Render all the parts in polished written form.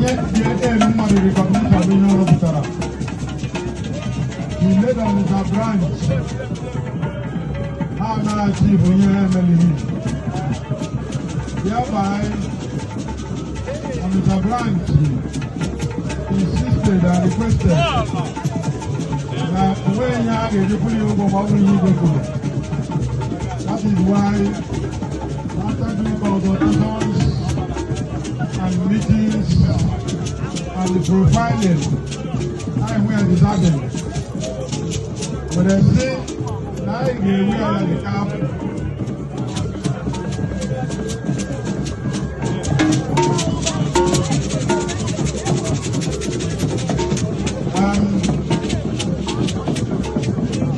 Ihe ga-eme mmadụ recognition bụ ihe ọ rụpụtara. He led Onitsha branch. Ha na-achị bụ ihe ha emelighị. Thereby, Onitsha branch insisted and requested na onweghị ihe a ga-eji kwụrụ ya ụgwọ ma ọ bụrụ ihe igwe kwuru. That is why, after doing consultations and meetings and the profiling, anyị hụ ya deserving. Were sị na anyị ga-enwe ya na the cap.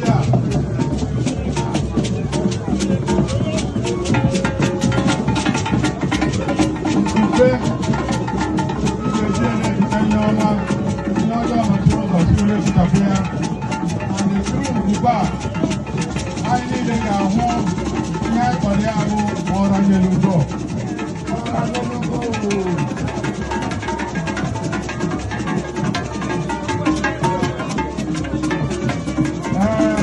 Yeah. Mfe ga-eji na-ebute ihe ọma, ihe ọjọọ nọchiri ụzọ si were sụchapụ ya. And the through ugbu a, anyị niile ga-ahụ ihe anyị kpọrọ ya bụ ọranyelugo. Ọranyelugo. Ee,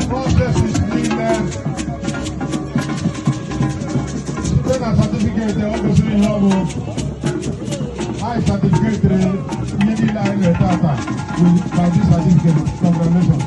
processes niile site na certificate ọ gosiri ihe ọ bụ anyị certificate ihe niile anyị na-ete ata by this certificate. Congratulations.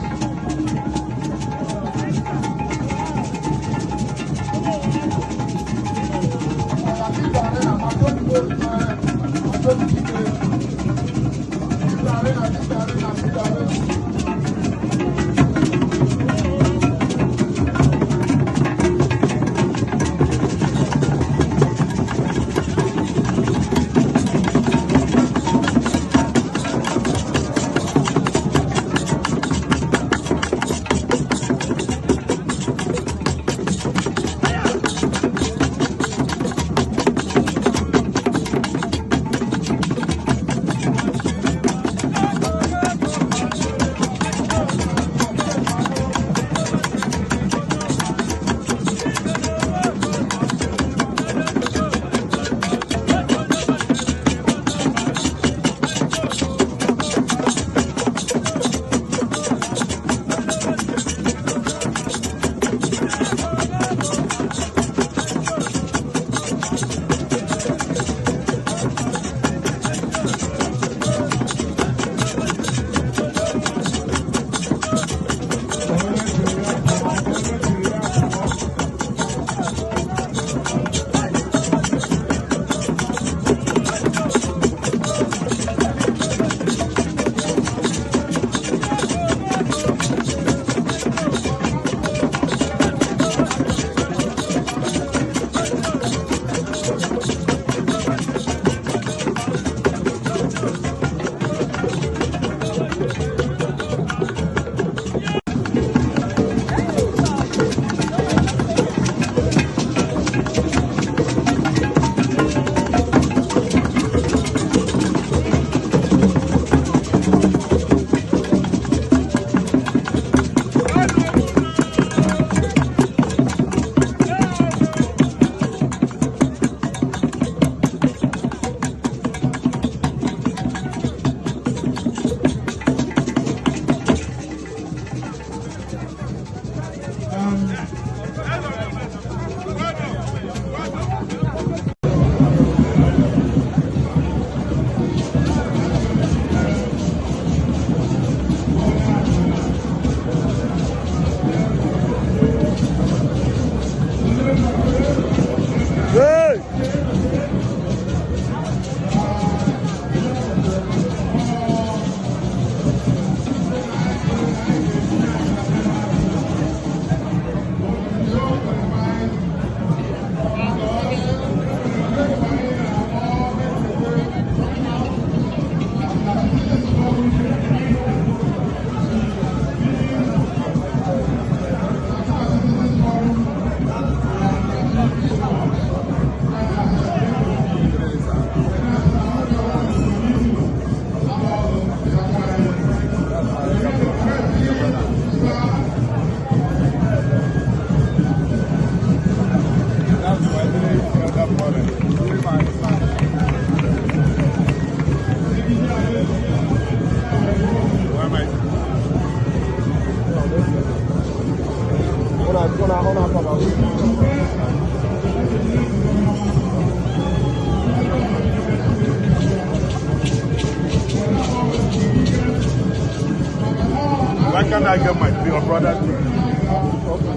Can I get my your brother's name?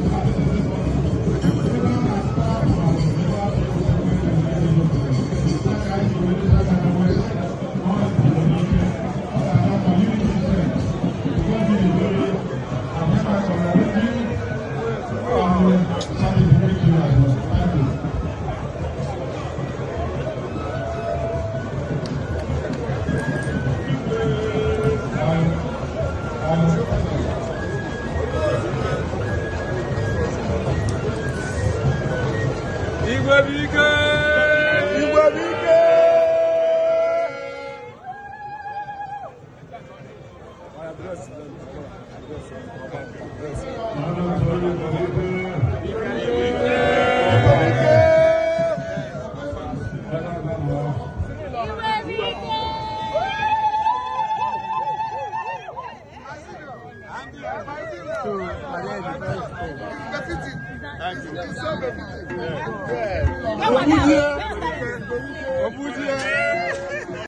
Igwe bụ ike! Igwe bụ ike! Igwe bụ ike! Igwe bụ ike! Obuzie.